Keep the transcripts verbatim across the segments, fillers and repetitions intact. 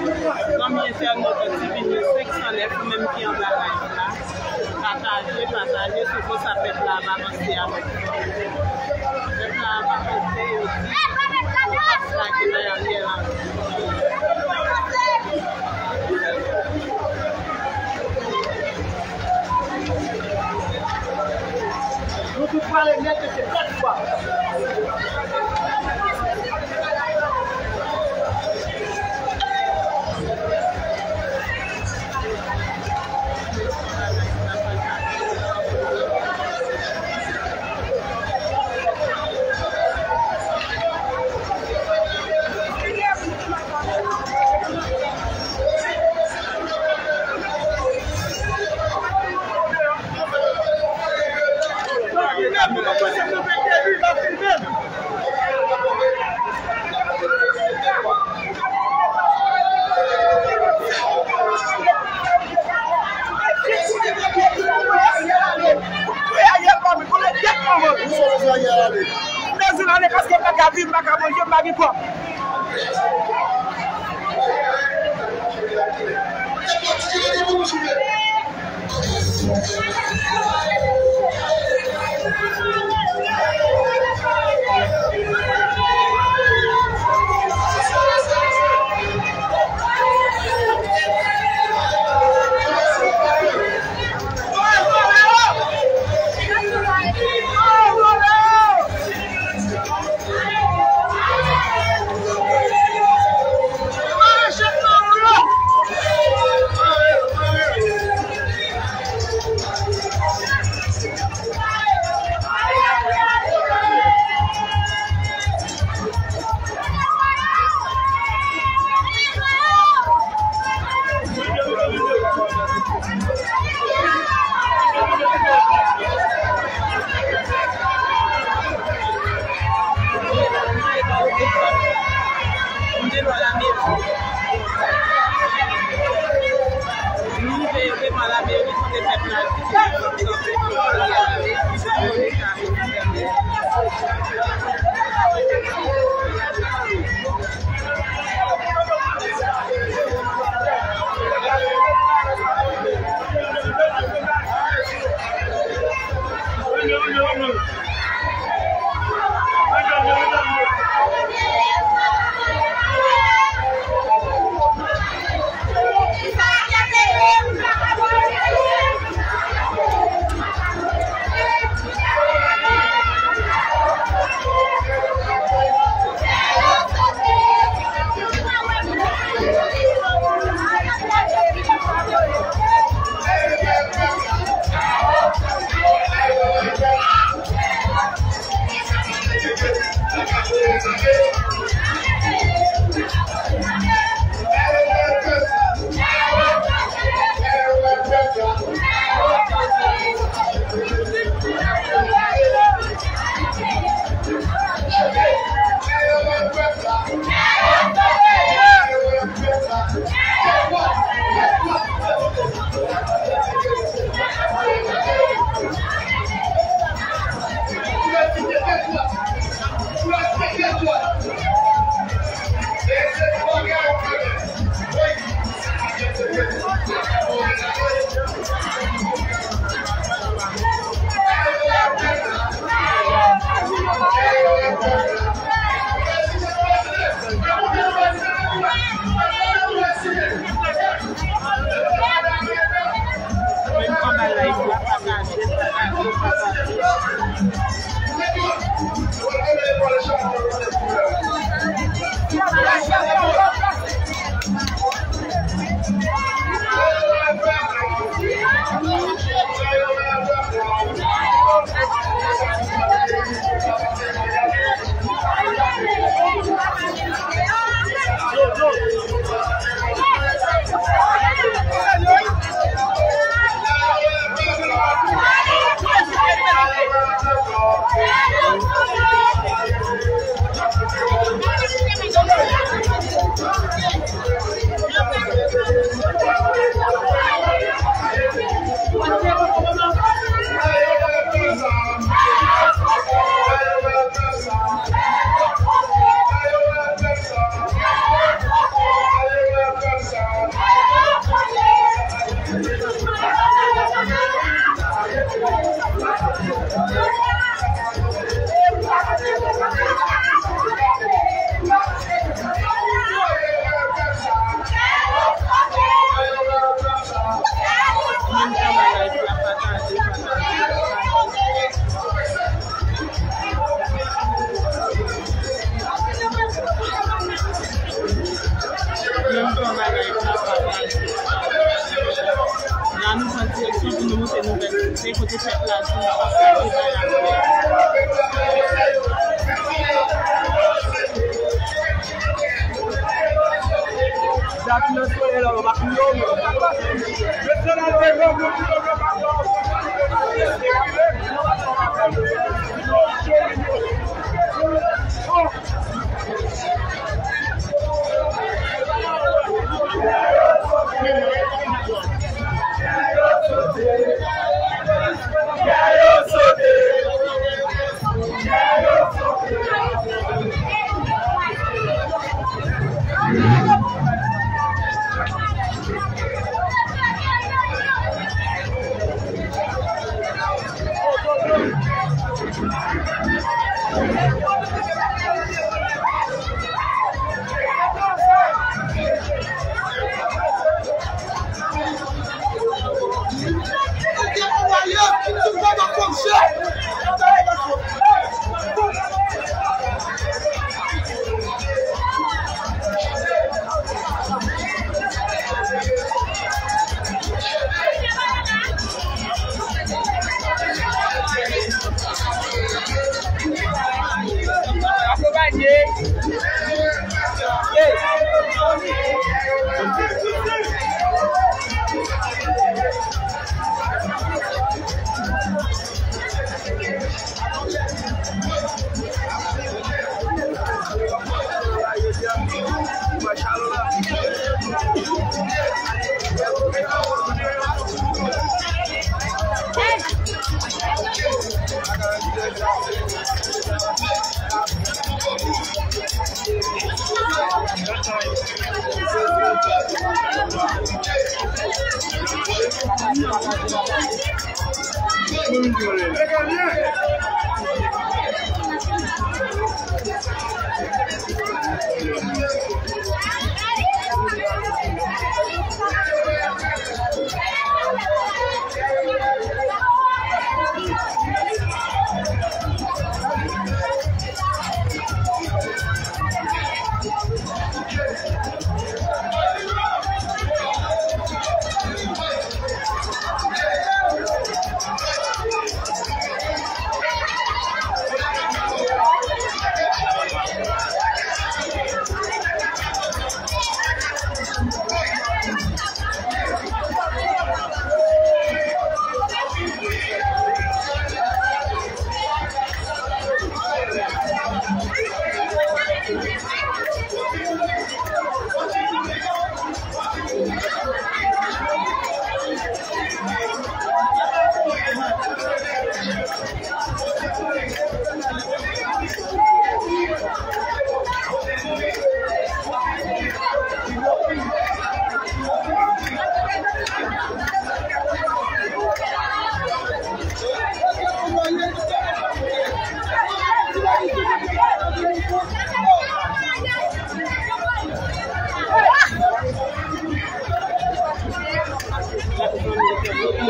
Zanmi entènot T V News senk san nèf, ou menm ki anba live la, pataje, pataje, se konsa pèp la ap avanse avèk nou. Pèp la ap avanse, yo di, yo p ap lage bay Ariel ankò. Nou tout prale nèt, mesye, tèt fwa. Bezwen ale paske m pa ka viv, m pa ka manje, m pa gen kòb. Se kote fèt la, sou nan pase, se pa la. Akonpanye.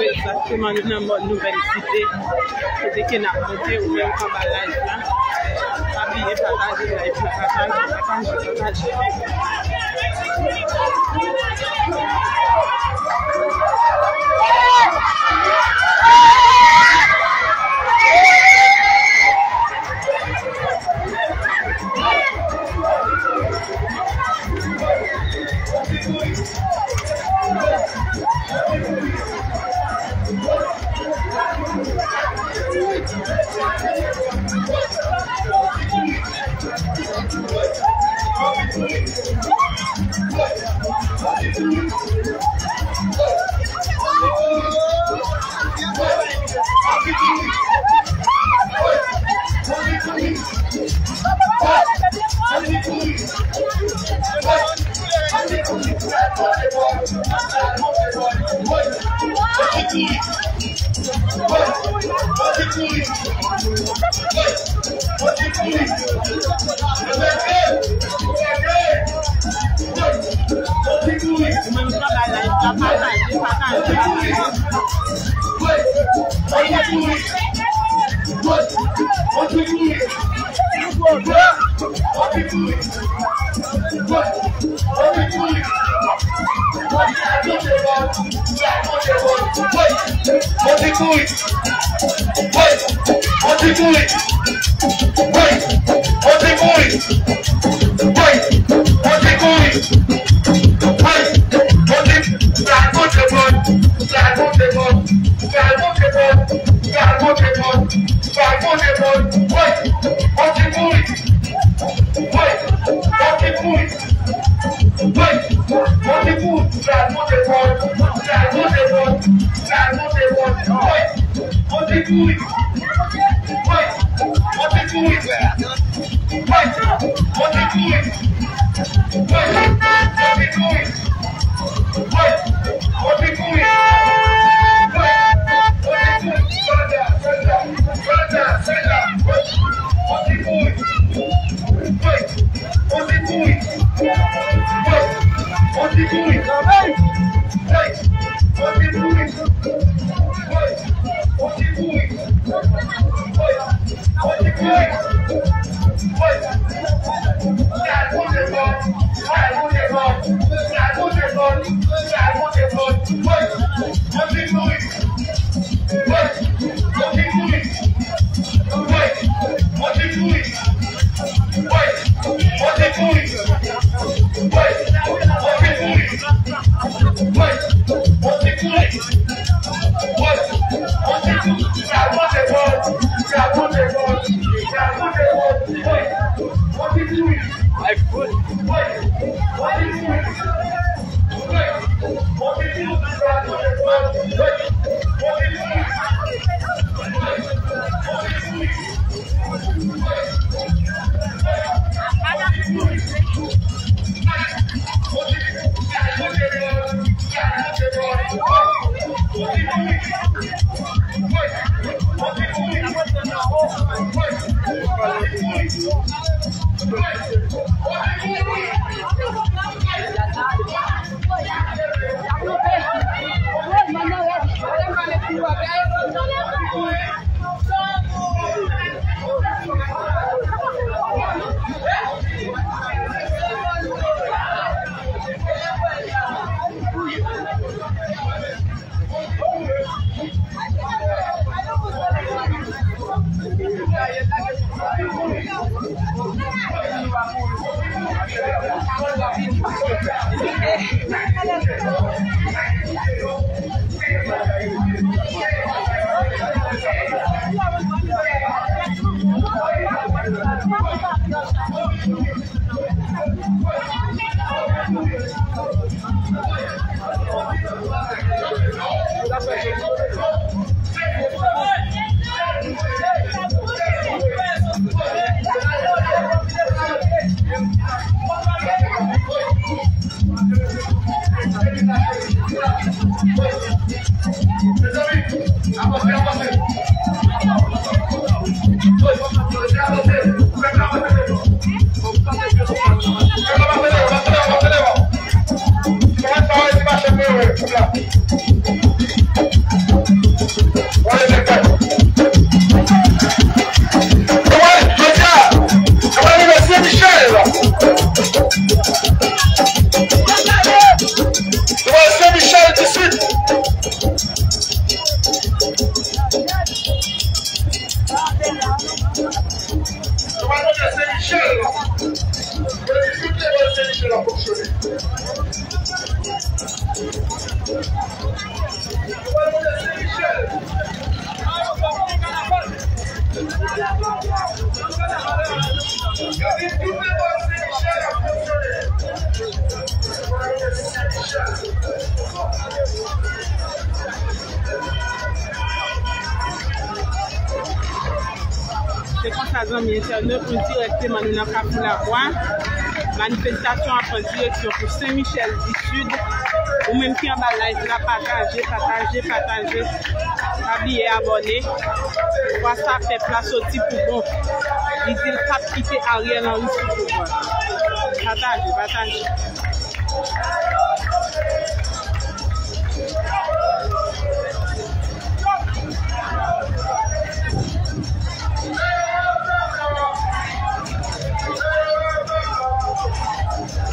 Egzakteman, nou nan Mòn Nouvèl Site, kote ke n ap monte, ou menm k anba live la. Pa bliye pataje live la, pataje, pataje, pataje. Ou menm k anba live la, pataje, pataje, pataje. Woy! Monte kouri! Woy! Monte kouri! Woy! Monte kouri! Woy! Monte kouri! Woy! Monte! Pral monte mòn! Pral monte mòn! Pral monte mòn! Pral monte mòn! Pral monte mòn! Woy! Monte kouri! Woy! Monte kouri! Woy! Monte kouri! Pral monte mòn! Pral monte mòn! Pral monte mòn! Woy! Monte kouri! Woy! Monte kouri! Woy! Monte kouri! Woy! Monte kouri! Woy! Monte kouri! Woy! Monte kouri! Sòlda! Sòlda! Sòlda! Sòlda! Woy! Monte kouri! Woy! Monte kouri! Woy! Monte kouri! Woy! Monte kouri! Woy! Monte kouri! Woy! Monte kouri! Woy! Pral monte mòn! Pral monte mòn! Pral monte mòn! Pral monte mòn! Woy! Monte kouri! Woy! Monte kouri! Woy! Monte kouri! Woy! Monte kouri! Woy! Monte kouri! Woy! Monte kouri! Woy! Monte kouri! Pral monte mòn! Pral monte mòn! Pral monte mòn! Woy! Monte kouri! Woy! Monte kouri! Se konsa, zanmi entènot, nou dirèkteman nou nan Kafou Labwa. Manifestasyon an pran direksyon pou Sen Michèl di Sid. Ou menm ki anba live la, pataje, pataje, pataje. Pa bliye abòne. Fwa sa, pèp la soti pou bon. Li di l p ap kite Ariel Henry sou pouvwa. Pataje, pataje.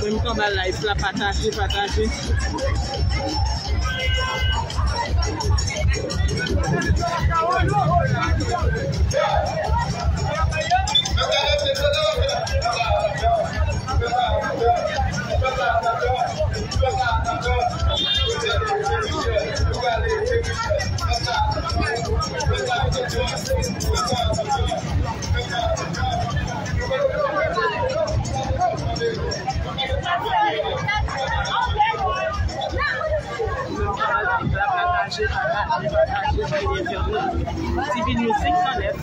Menm ki anba live la, pataje. Pataje, pataje. Pataje, pataje, pataje, pataje. Divine Music san nèf.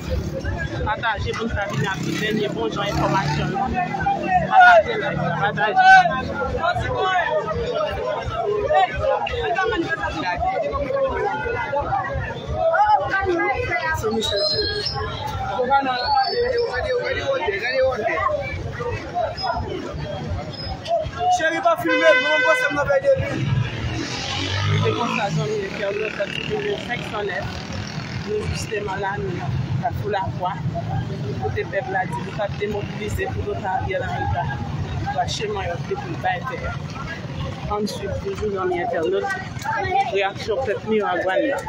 Pataje pou n ka vin ak dènye bon jan enfòmasyon yo. Pataje live la, pataje. Cheri, pa filme m, mwen panse m nan pèdi epi. Se konsa, zanmi entènot, Divine Music san nèf. Nou jisteman la, nou nan Kafou Lakwa. Kote pèp la di nou t ap demobilize pou nou ta Ariel Henry ta rache manyòk li pou l bay tè a. Ann swiv toujou, zanmi entènot, reyaksyon pèp Miragwàn nan.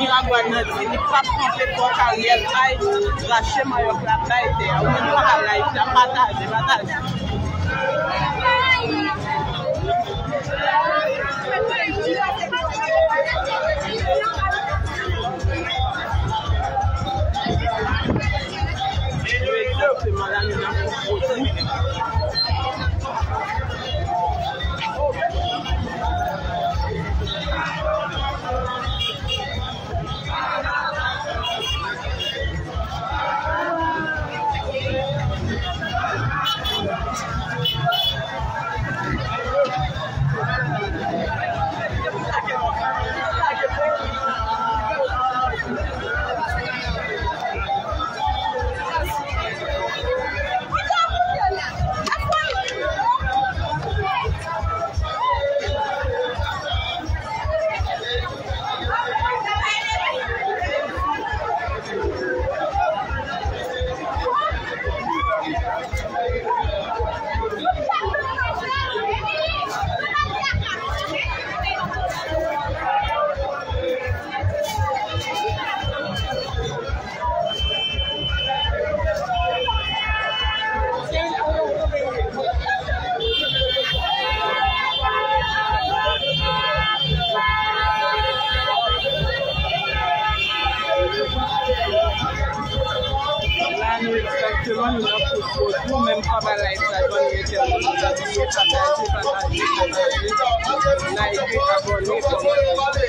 Miragwàn nan di li p ap kanpe fòk Ariel bay, rache manyòk la bay tè a. Ou menm paka live la, pataje, pataje. La, nou egzakteman, nou nan Foot Road, nou menm anba live la, jwenn entènot, nou ta bliye pataje, pataje, pataje, like, abòne, kòmante.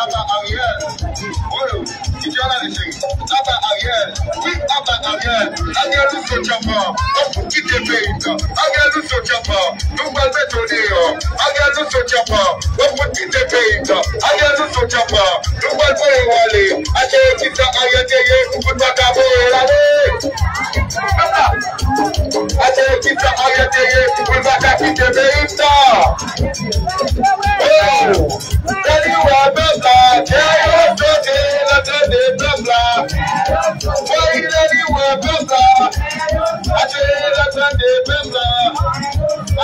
Ata Ariel. Wi, ki djòl ale, cheri. Ata Ariel. Wi, ata Ariel. Ariel, ou sot tchanpan. W ap fout kite peyi m nan. Ariel, ou sot tchanpan. Nou pral mete w deyò. Ariel, ou sot tchanpan. W ap fout kite peyi m nan. Ariel, ou sot tchanpan. Nou pral voye w ale. Ase kisa Ariel te ye, ou pa ka voye l ale. Ase kisa Ariel te ye, ou pa ka kite peyi m nan. Oh! Lè li wè pèp la, kè yo sote, lè tande pèp la. Woy, lè li wè pèp la, atè lè tande pèp la.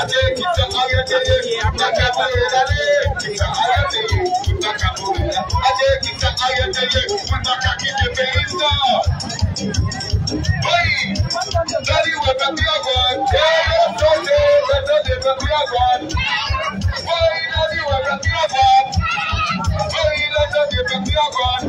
Atè kisa Ariel te ye, nou pa ka voye l ale. Kisa Ariel te ye, nou pa ka voye l ale. Atè kisa Ariel te ye, nou pa ka kite peyi m nan. Woy, lè li wè pèp la konn, kè yo sote, lè tande pèp la konn. Woy, lè li wè pèp la konn. Woy, lè tande pèp la konn.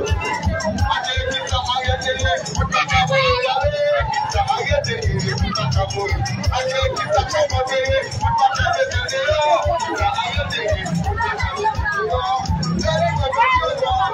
Atè kisa Ariel te ye, nou pa ka voye l ale. Kisa Ariel te ye, nou pa ka voye l. Atè kisa Ariel te ye, nou pa ka voye l ale. Kisa Ariel te ye, nou pa ka voye l ale. Lè li wè pèp la konn.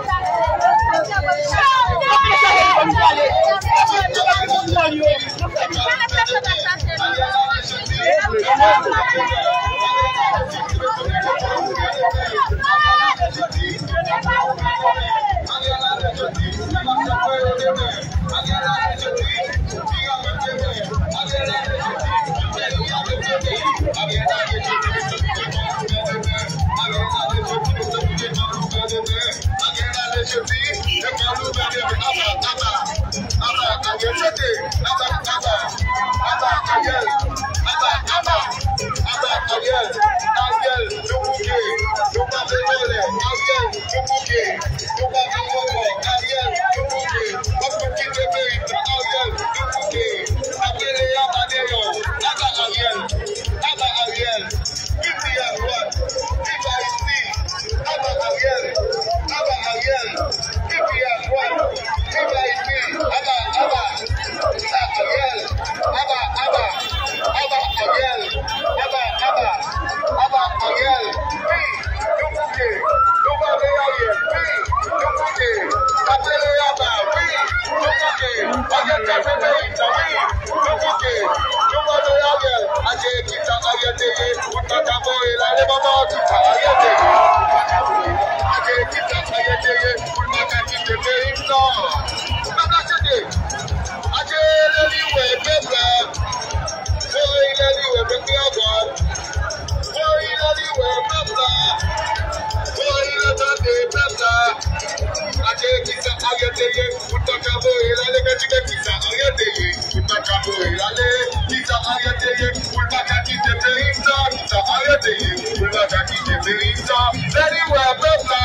Veni wè pèp la.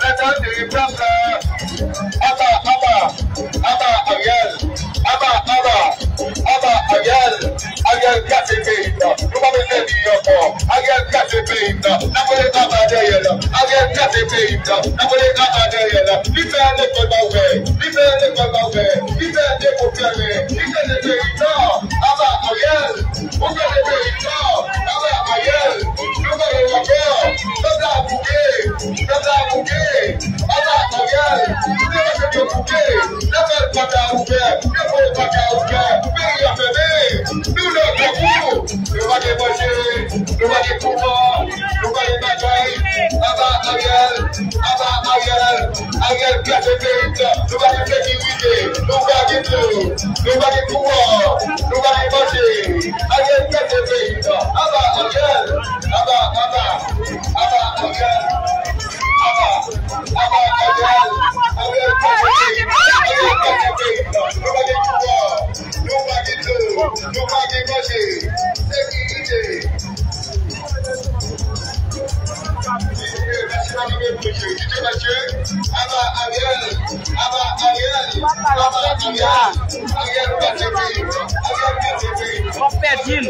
Vèt al di pèp la. Aba, aba, aba Ariel. Aba, aba, aba Ariel. Ariel kase peyi m nan. Nou pa bezwen di ankò. Ariel kase peyi m nan. N ap rele aba dèyè l. Ariel kase peyi m nan. N ap rele aba dèyè l. Li fè lekòl pa ouvè. Li fè lekòl pa ouvè. Li fè depo fèmen. Li kase peyi m nan. Aba Ariel. Ou kase peyi m nan. Aba Ariel. Nou pa rele ankò. Pèp la bouke. Pèp la bouke. Aba Ariel. Depo yo bouke. Lekòl pa ka ouvè. Depo pa ka ouvè. Peyi a fèmen. Nou nan grangou. Nou pa gen manje. Nou pa gen kouran. Nou pa gen bagay. Aba Ariel. Aba Ariel. Ariel kase peyi m nan. Nou pa gen sekirite. Nou pa gen dlo. Nou pa gen kouran. Nou pa gen manje. Ariel kase peyi m nan. Aba Ariel. Aba, aba. Aba Ariel. Aba. Aba Ariel. Ariel kase peyi m nan. Ariel kase peyi m nan. Nou pa gen kouran. Nou pa gen dlo. Nou pa gen manje. Sekirite. Aba Ariel, aba Ariel, aba Ariel, Ariel kase peyi, Ariel kase peyi. W ap pèdi l.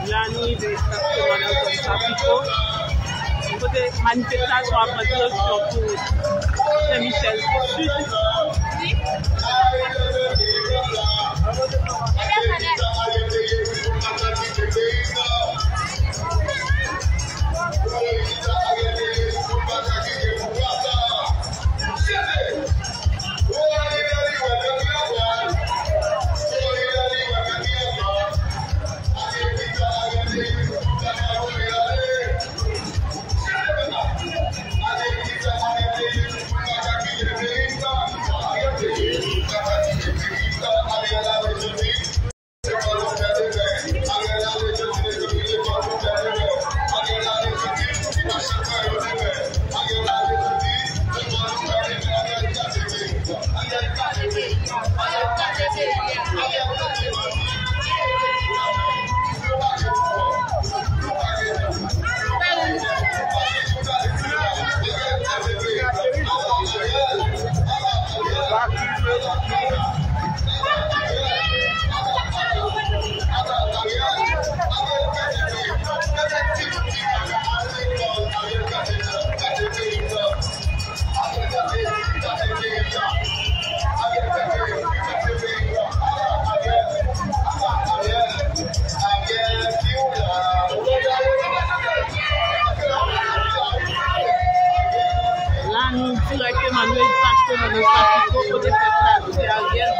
La nou rive egzakteman nan zòn Chapiko, kote manifestasyon an pran direksyon pou Sen Michèl Sid. Kote pèp la, kote Ariel.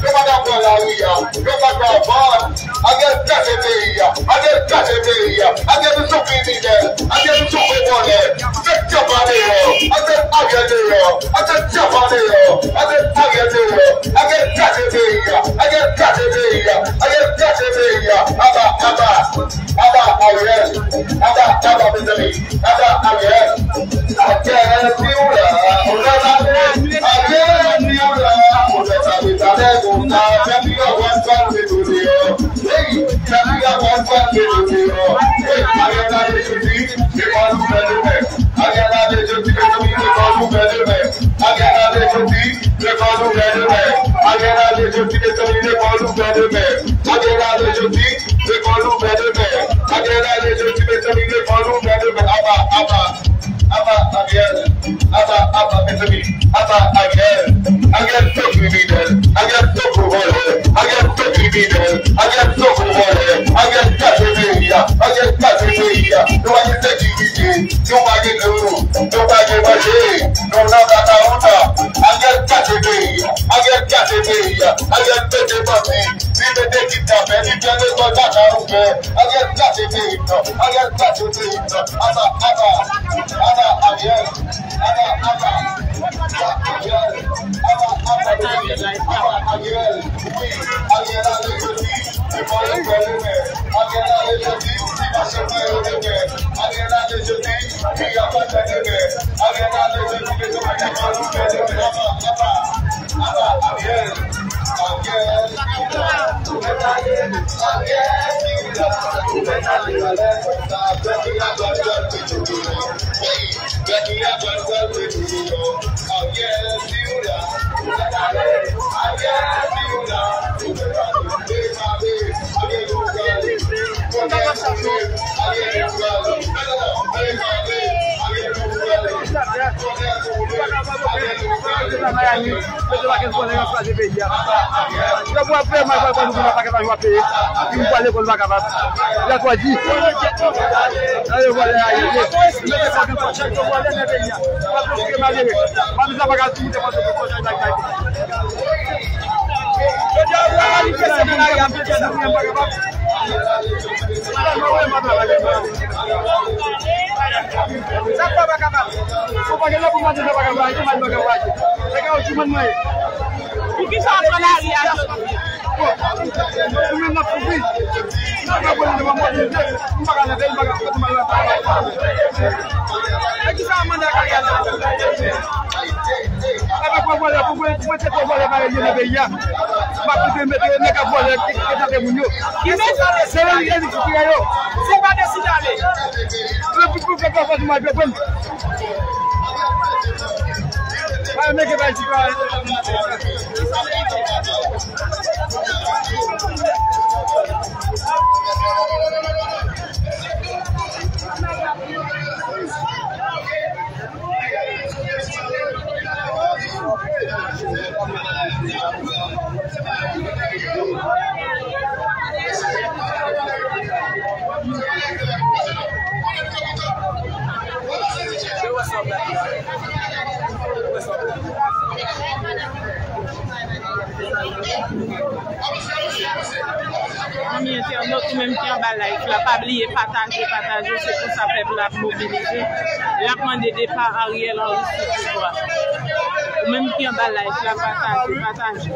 Yo pa dakò lari a, yo pa dakò vòt. Ariel kraze peyi a, Ariel kraze peyi a, Ariel nou sou kriminèl, Ariel nou sou gwo vòlè. Fèk Dyanm pa deyò, Ariel Ariel deyò, Ariel Dyanm pa deyò, Ariel Ariel deyò, Ariel kraze peyi a, Ariel kraze peyi a, Ariel kraze peyi a. Aba, aba, aba Ariel, aba, aba mezanmi. Aba Ariel, Ariel, si w la, ou fè sa vre. Ariel, si w la, ou fè sa vre. Talè konsa, pèp yo pral sòti tou deyò. Ey, pèp yo pral sòti tou deyò. Ey, Ariel ale jodi, lekòl ouvè demen. Ariel ale jodi, mezanmi, lekòl ouvè demen. Ariel ale jodi, lekòl ouvè demen. Ariel ale jodi, mezanmi, lekòl ouvè demen. Ariel ale jodi, lekòl ouvè demen. Ariel ale jodi, mezanmi, lekòl ouvè demen. Aba, aba, aba Ariel. Aba, aba mezanmi. Aba Ariel. Ariel twò kriminèl. Ariel twò gwo vòlè. Ariel twò kriminèl. Ariel twò gwo vòlè. Ariel kraze peyi a. Ariel kraze peyi a. Nou pa gen sekirite. Nou pa gen dlo. Nou pa gen manje. Nou nan kaka wouta. Ariel kraze peyi a. Ariel kraze peyi a. Ariel mete bandi. Li mete kidnapè, li fè lekòl pa ka ouvè. Ariel kraze peyi m nan. Ariel kraze peyi m nan. Aba, aba, aba Ariel. Aba, aba, aba Ariel. Aba, aba, aba Ariel. Wi, Ariel ale jodi. Li fò yo fè demen. Ariel ale jodi. Li mache fè yo demen. Ariel ale jodi. Li ap fè demen. Ariel ale jodi. Li fò yo fè demen. Aba, aba, aba Ariel. Yo pou ap fè mal, pral pran nou pou nan pakèt lajan w ap peye. Epi m pral lekòl, m pa kapab. Y a twò di. Gade vòlè a ye. Mete kòb nan pòch, chak jou vòlè nan peyi a. W ap konfike malere. W ap di sa pa ka sou moute pòch, pòch, pòch, pòch. Jodi a, w ap manifeste nan lari a, m te di nou, m pa kapab. Sa pa, pa kapab. Ou pa gen lè pou mande, sa pa kapab, se mal pa kapab. Se ka ou ti mande mwen. Poukisa w ap pran lari a jodi? Bon, nou menm n ap soufri. N ap pran pwoblèm devan mobilize. M pa ka leve, m pa ka soti, m pa ka leve. E kisa w ap mande ak Ariel la? Avèk gwo vòlè, pou mwen, pou mwen se gwo vòlè parèy yo nan peyi a. M ap kite mete yo nèg k ap vòlè, ki, ki tante moun yo. Ki mete se yo ki tire yo. Se pa deside ale. Le plis pou fè gwo vòlè, mwen, yo pran. Pa mete bay ti pa. Ou menm ki anba live la, pa bliye pataje, pataje, se konsa pèp la ap mobilize. L ap mande depa Ariel Henry sou pouvwa. Ou menm ki anba live la, pataje, pataje.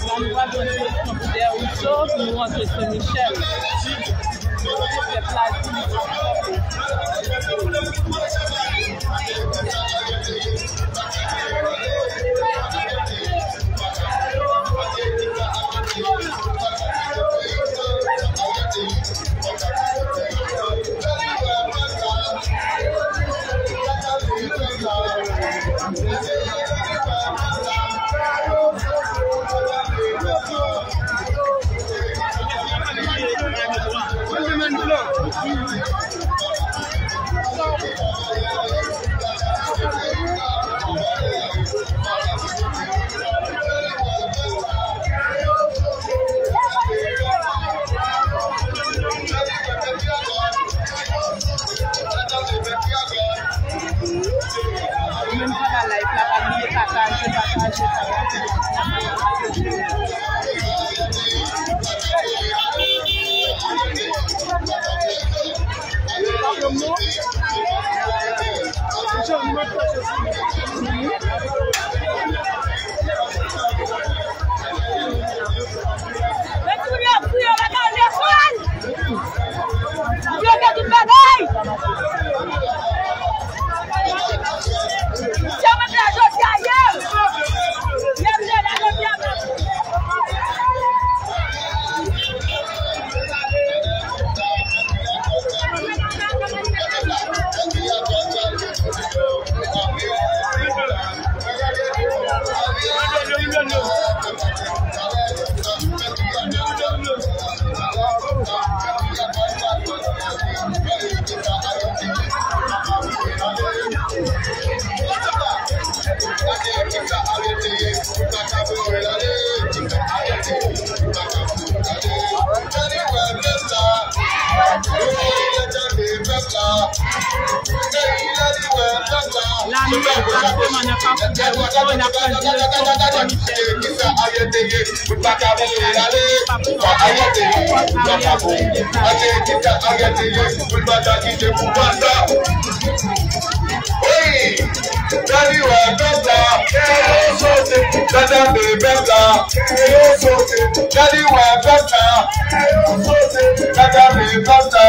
La, nou pral pran direksyon pou Dèwousou, pou nou rantre Sen Michèl. Kote pèp la di li pa kanpe. Ou menm ki anba live la, pa bliye pataje, pataje, pataje. Bloke tout bagay! Sa mwen fè jodi a ye! Lè m fè la jodi a, La nou egzakteman nan Kafou Dèwousou, n ap pran direksyon pou Sen Michèl. Wi! Gade wè pèp la, gade wè pèp la, gade wè pèp la.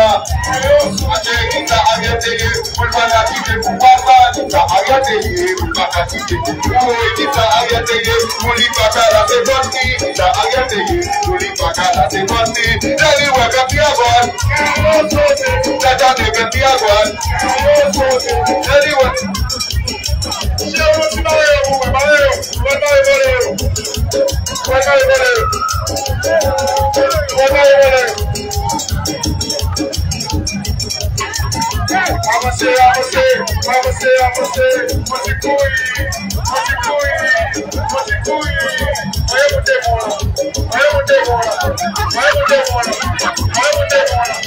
Ache ki sa Ariel te ye, pou l pa ta kite pouvwa sa. Ki sa Ariel te ye, pou l pa ta kite pouvwa. Ki sa Ariel te ye, pou li pa ta lase vòt li. Ki sa Ariel te ye, pou li pa ta lase vòt li. Gade wè pèp li a vòt. Gade pèp li a vòt. Gade wè. Chè, ou ti bare yo pou mwen, bare yo. Ou pral bare vòlè yo. Ou pral bare vòlè yo. Ou pral bare vòlè yo. Avanse, avanse, avanse, avanse. Mwen se kouri, mwen se kouri, mwen se kouri. Mwen moute mwen. Mwen moute mwen. Mwen moute mwen. Mwen moute mwen.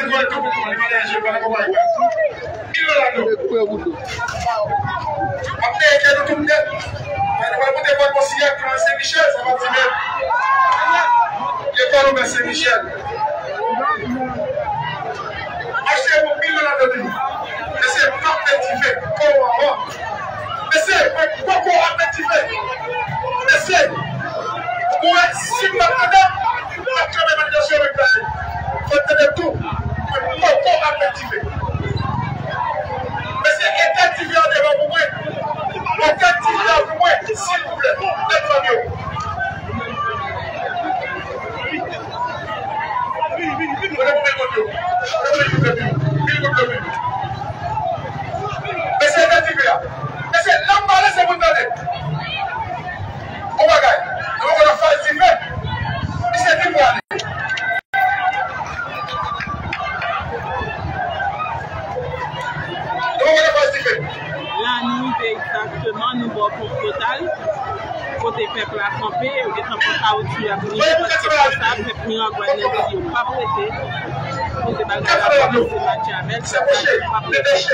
Gòl tou pou nou, li pa dèyè je, pa nan konpa yo. Mil dola nou. W ap nèke nou tout nèt. Mwen, nou pral monte vòt konsilye ak Sen Michèl, sa pa di menm. Lekòl ouvè Sen Michèl. Achte pou mil dola de li. Mesye, m ap pèdi ve. Kò w anvan. Mesye, mwen poko ap pèdi ve. Mesye, mwen si m pa t tande, m ap kanpe malediksyon mwen plase. Fò n tande tou, mwen poko ap pèdi ve. Mesye, etèn dife an devan pou mwen. Etèn dife an pou mwen, silvouplè. Lèt fanmi yo. Mwen depi mil goud yo. Mwen depi mil goud yo. Mil goud yo. Mesye, etèn dife a. Mesye, lè m pale, se pou n tande. Bon bagay. Nou poko nan faz dife. Misye di pou ale. Nou poko nan faz dife. La nou rive egzakteman, nou bò ponp total. Kote pèp la kanpe, yo gentan pran kawotchou, y ap vini, paske konsa, pèp Miragwàn nan di yo p ap rete. Kote bagay la kòmanse matche avèl, pèp la di yo p ap rete.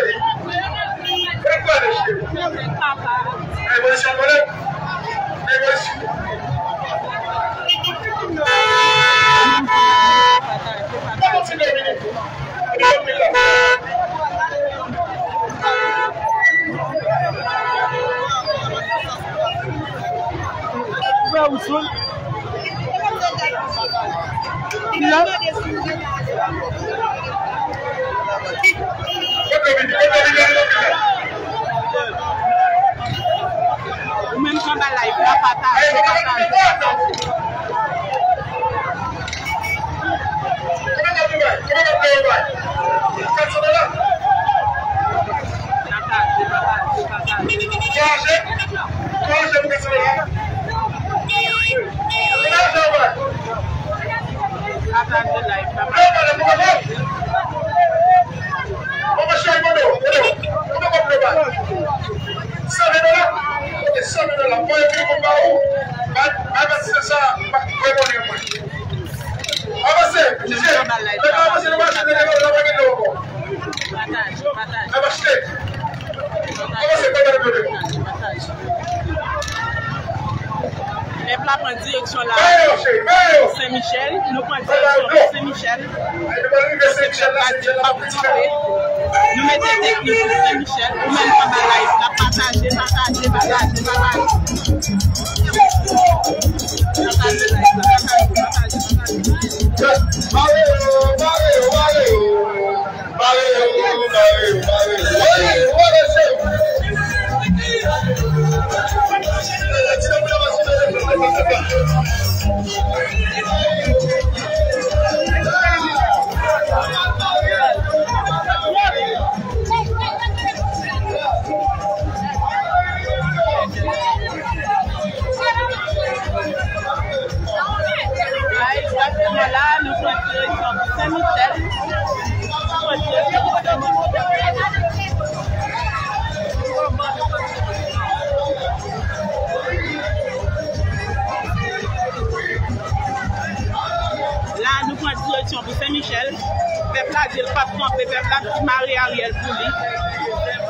Papa. Ou menm k anba live la, pataje, pataje, pataje. Pataje, pataje, pataje. Pataje live la, pataje. San ven dola. Ok, san ven dola. Mwen ekri pou m ba ou. Ba, ba, ba, se sa, ba, mwen konnen mwen. Avanse, Jije. Lè nou avanse, nou mache, nou gen, nou pa gen dlo ankò. Pataje, pataje. N ap achte. Avanse, pa gade kote. Pèp la pran direksyon la. Bay yo, cheri, bay yo. Sen Michèl, nou pran direksyon pou Sen Michèl. Kote pèp la di l p ap kanpe. Nou mete tèt nou sou Sen Michèl. Ou menm k anba live la, pataje, pataje, pataje, pataje. Pataje live la, pataje, pataje, pataje. Bare yo, bare yo, bare yo. Bare yo, bare yo, bare yo. Woy, woy, mesye. La, egzakteman la, nou pran direksyon pou Sen Michèl. Nou pran direksyon pou Sen Michèl. La, nou pran direksyon pou Sen Michèl. Pèp la di l p ap kanpe, pèp la di mare Ariel pou li.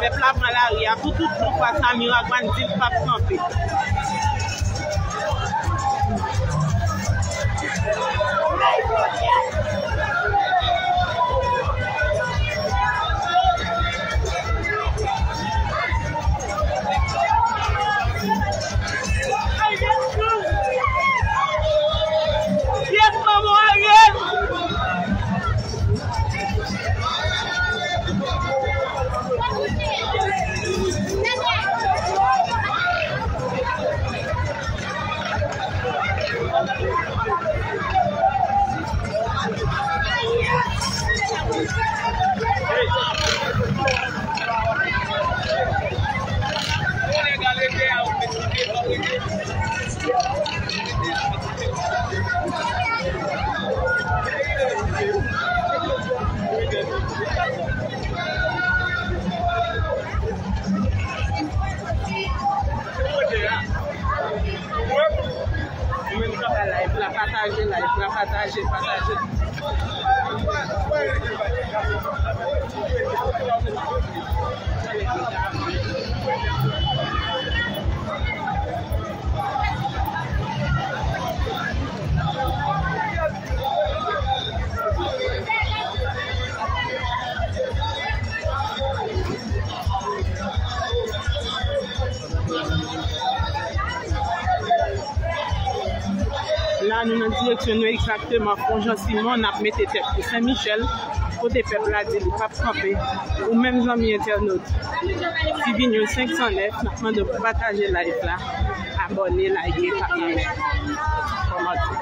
Pèp la pran lari a pou tout bon fwa sa, Miragwàn di l p ap kanpe. Yes, manman Ariel! Pataje, pataje. La, nou nan direksyon nou egzakteman, Pon Jan Simon, n ap mete tèt pou Sen Michèl, kote pèp la di li p ap kanpe. Ou menm zanmi entènot, T V News senk san nèf, n ap mande w pou pataje live la, abòne, like, pataje, kòmante.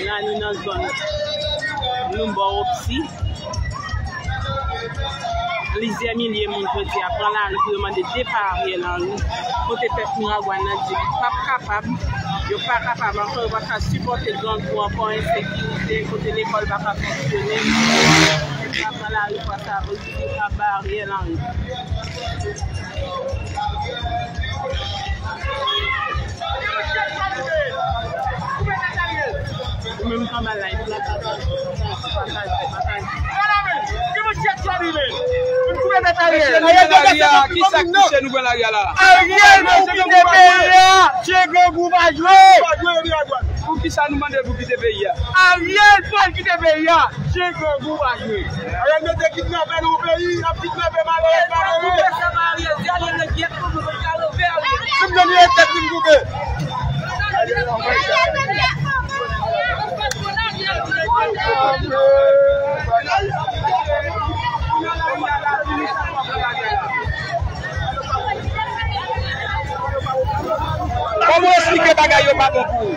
La, nou nan zòn Loumbò Opsi. Plizyè milye moun jodi a pran lari pou yo mande depa Ariel Henry. Kote pèp Miragwàn nan di li p ap kapab, yo pa kapab ankò, yo pa ka sipòte grangou ankò, ensekirite, kote lekòl pa ka fonksyone. Pèp la pran lari fwa sa a pou yo di aba Ariel Henry. Ou menm k anba live la, pataje, pataje, pataje. Mesye, nou nan lari a, kisa k touche nou pran lari a la? Ariel pou kite peyi a, Che grangou pa jwe. Poukisa nou mande pou kite peyi a? Ariel pral kite peyi a. Che grangou pa jwe. Ariel mete kidnapè nan yon peyi, l ap kidnape malere, malere. Koupe tèt Ariel, di Ariel nan gyèt pou nou, nou ka love Ariel. Si m jwenn yon tèt, m koupe. Kòman w esplike bagay yo pa bon pou ou?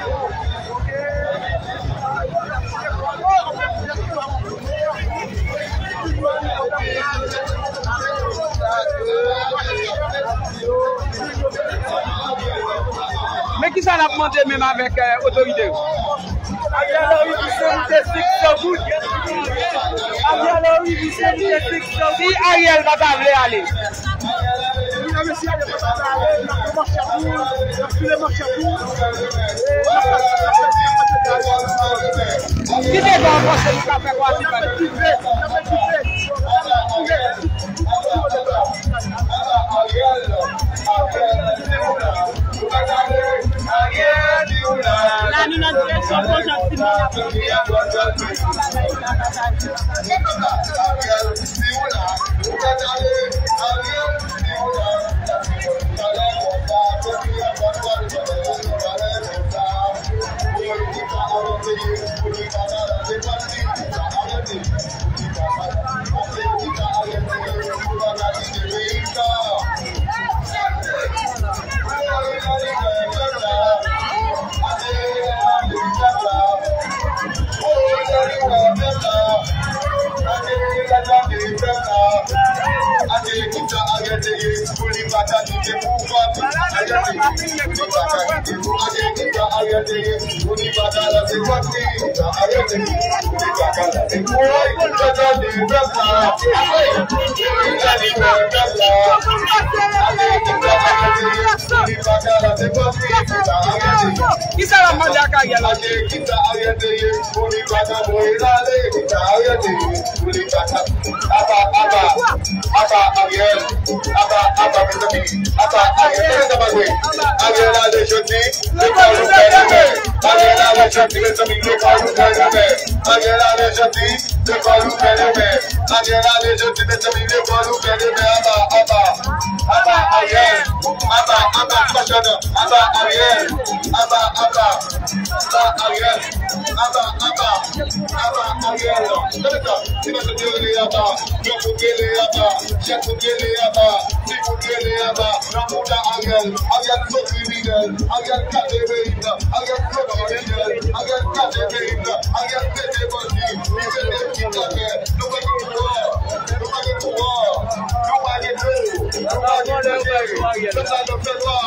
Men kisa n ap mande menm avèk, eh, otorite yo? Ariel Henry pou se moute sik san goud. Ariel Henry pou se moute sik san goud. Si Ariel pa ta vle ale. Kite bon, panse nou ka fè kwa ti bagay. La, nou nan direksyon Pon Jan Simon, n ap Kisa l ap mande ak Ariel la? Apa, apa, apa Ariel, apa, apa, mezanmi, apa Ariel, Ariel ale jodi, lekòl ouvè demen. Ariel ale jodi, mezanmi, lekòl ouvè demen. Ariel ale jodi, lekòl ouvè demen. Ariel ale jodi, mezanmi, lekòl ouvè demen. Aba, aba, aba Ariel, aba, aba, aba Ariel, aba, aba, aba Ariel, aba, aba, aba Ariel. Gade sa, ti mesye yo rele aba, gran kout rele aba, jèn kout rele aba, ti kout rele aba. Nan mouda Ariel, Ariel gwo kriminèl, Ariel gate peyi m nan, Ariel gwo kriminèl, Ariel gate peyi m nan, Ariel pete bandi, li pete kidnapè. Nou pa gen pouvwa, nou pa gen pouvwa, nou pa gen dlo, nou pa gen manje. Pèp la nan fè nwa,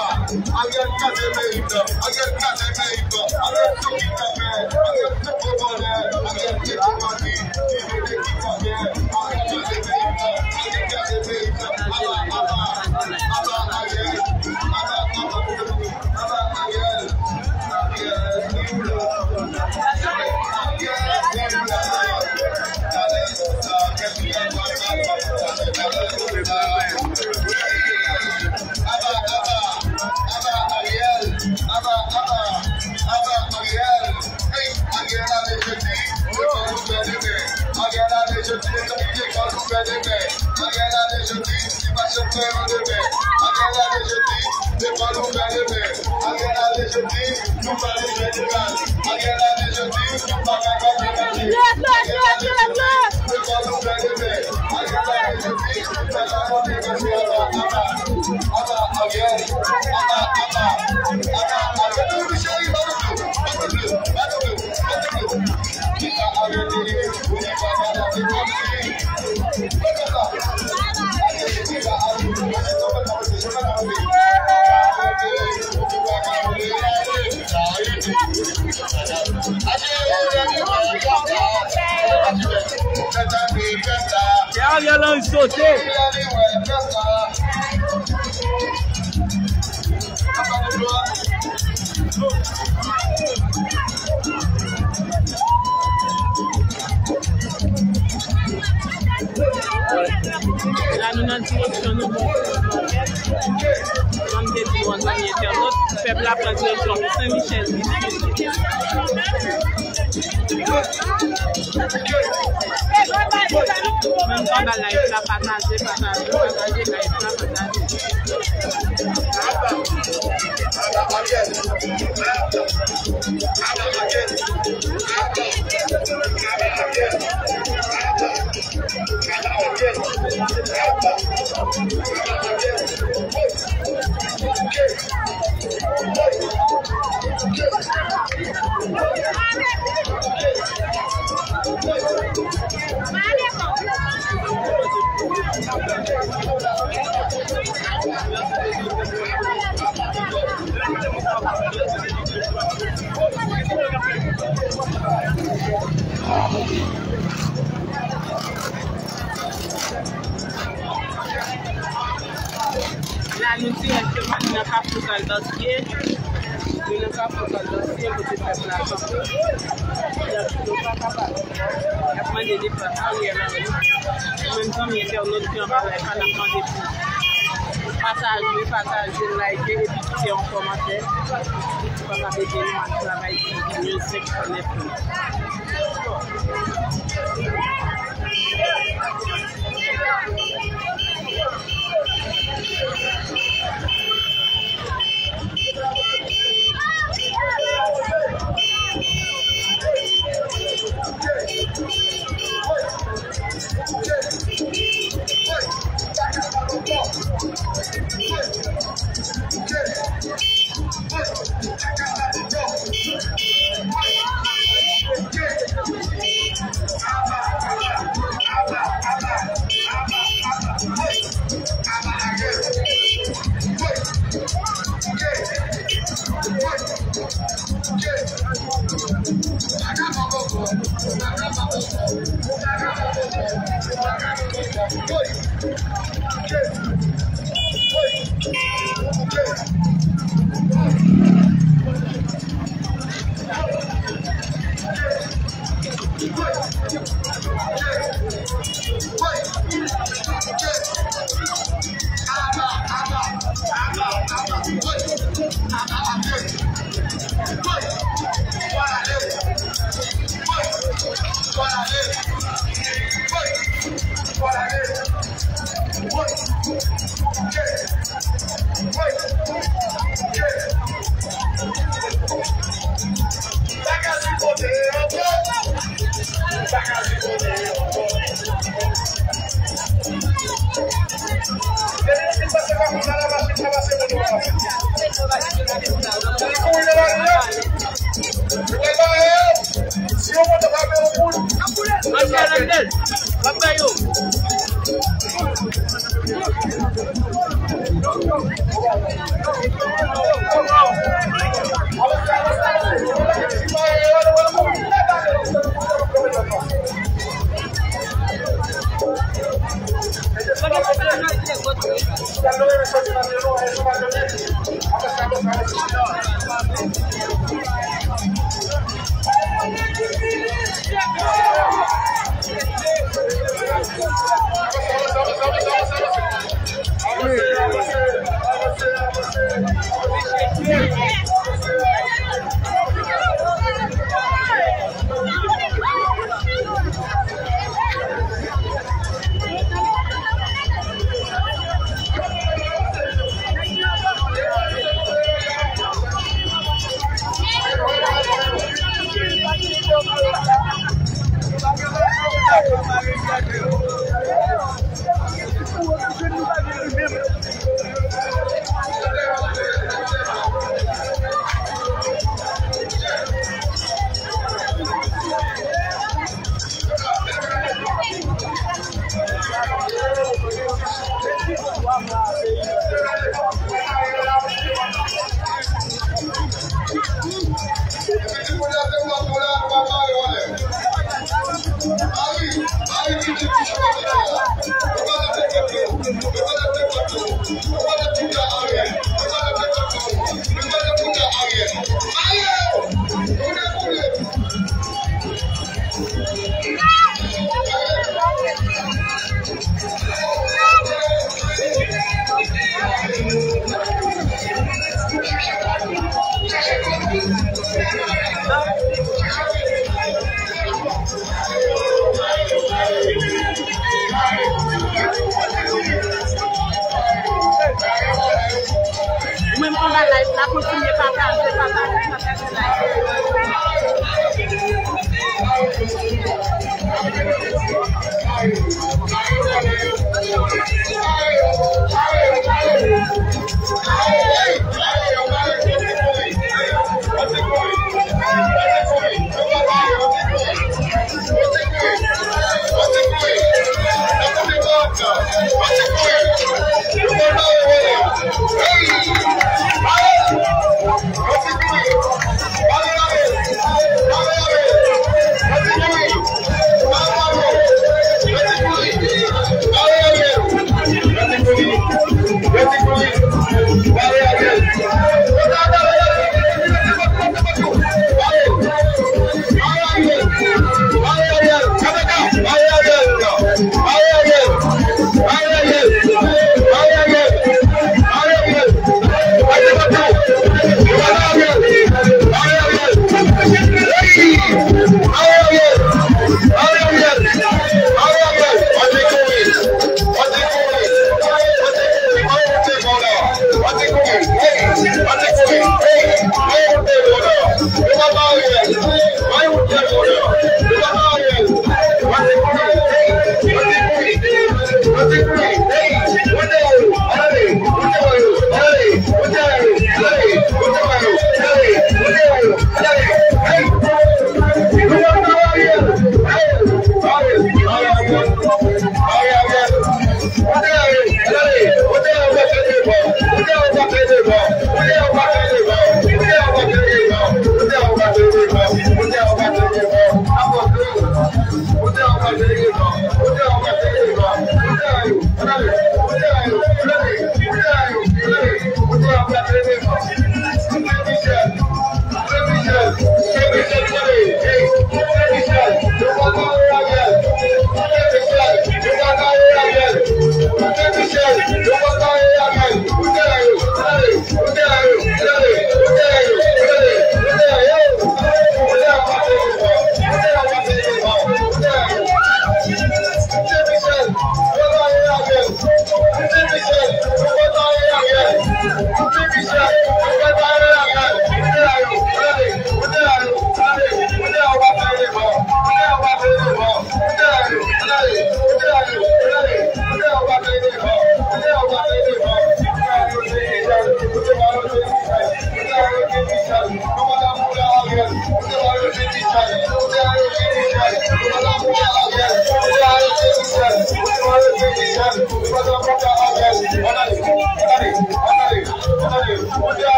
Ariel gate peyi m nan, Ariel gate peyi m nan, Ariel gwo kidnapè, Ariel gwo vòlè, Ariel pete bandi. Ariel ale jodi, lekòl ouvè demen. Ariel ale jodi, lekòl ouvè demen. Ariel ale jodi, li pa janm fè randevou. Ariel ale jodi, lekòl ouvè demen. Ariel ale jodi, nou pa bezwen lekòl. Ariel ale jodi, nou pa ka kanpe mache. Ariel ale jodi, lekòl ouvè demen. Ariel ale jodi, nou pa ka kanpe mache. Aba, aba, aba Ariel. Aba, aba, aba Ariel. Cheri, pa kanpe, pa kanpe, pa kanpe. Ariel Henry sote. La nou nan direksyon nou bon. Jan m te di nou an, zanmi entènot, pèp la pran direksyon Sen Michèl. Menm jan ba live la, pataje, pataje, pataje live la, pataje. La nou dirèkteman nan Kafou Saldantye. Nou nan Kafou Saldantye, kote pèp la kanpe. Y ap, yo pa kapab. Y ap mande depa Ariel Henry. Menm zanmi entènot ki anba live la, n ap mande pou pataje, pataje, like, epi kite yon kòmantè. Pou kapab ede nou ak travay T V News senk san nèf la. Ou menm konn ba live la, kontinye pataje, pataje, pataje live.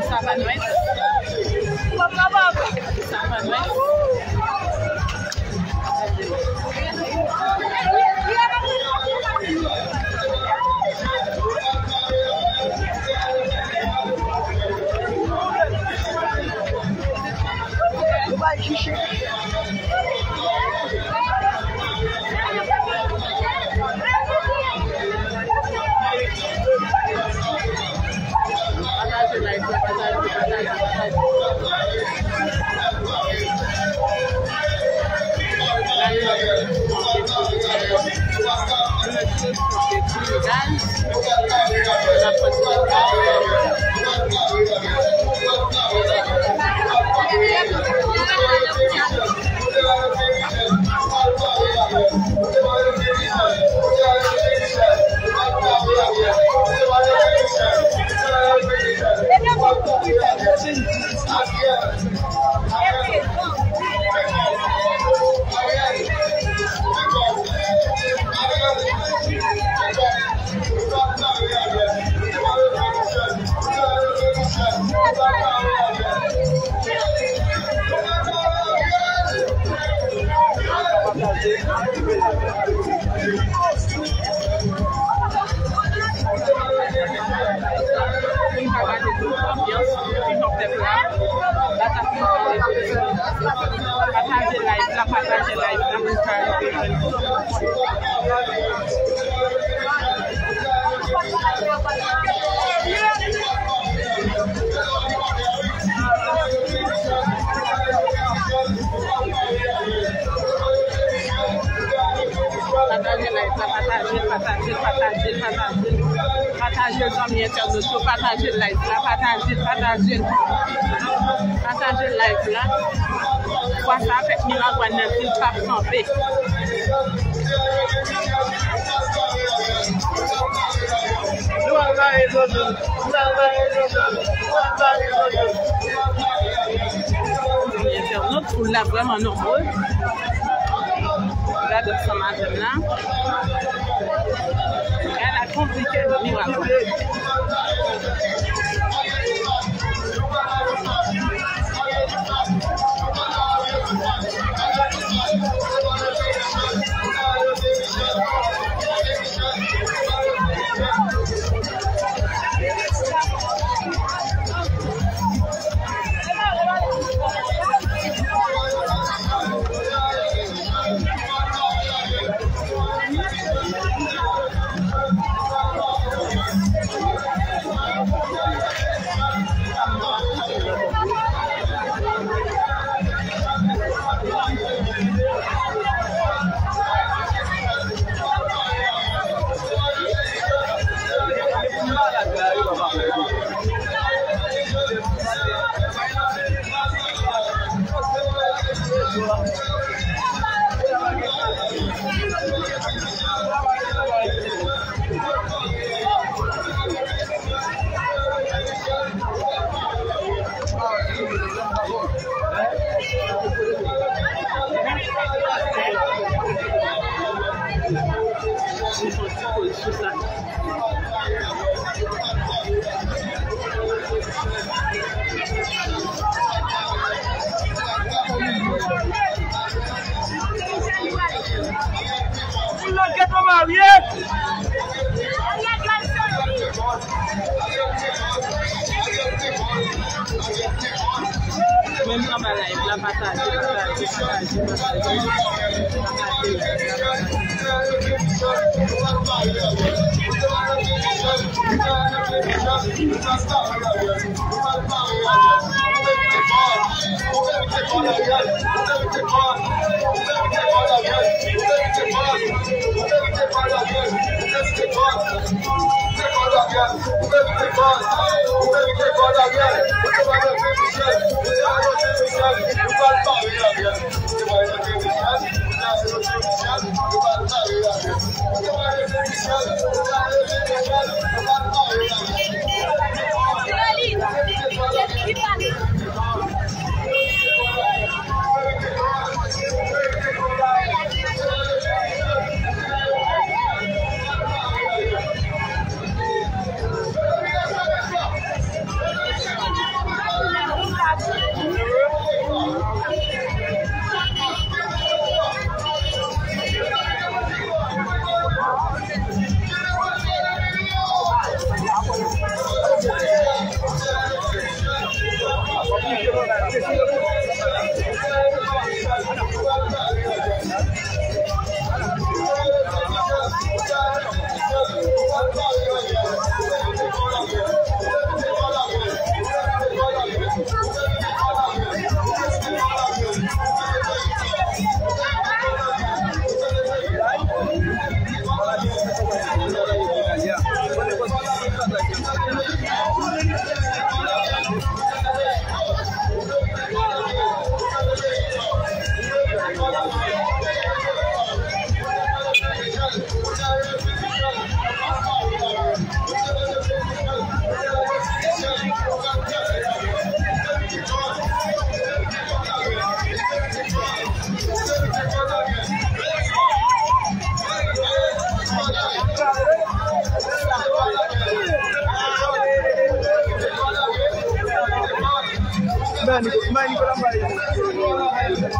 Savanwès. Savanwès. Pataje live la, pataje, pataje, pataje. Pou n ka gade tout anbyans, kijan pèp la, la t ap pataje live la, pataje live la, pou n ka rive jwenn tout. Pataje live la, pataje, pataje, pataje, pataje. Pataje zanmi entènot yo, pataje live la, pataje, pataje. Pataje live la. Fwa sa a fèt Miragwàn nan di l p ap kanpe. Nou al bare Jojo. Nou al bare Jojo. Nou al bare Jojo. Entènot, foul la vrèman nonbre. Gade ansanm avè m la. Gade la konplike Miragwàn. Moun nan geto marye. Menm anba live la, pataje, pataje, pataje, pataje. Pataje live la, pataje. Mani, mani, mani, mani.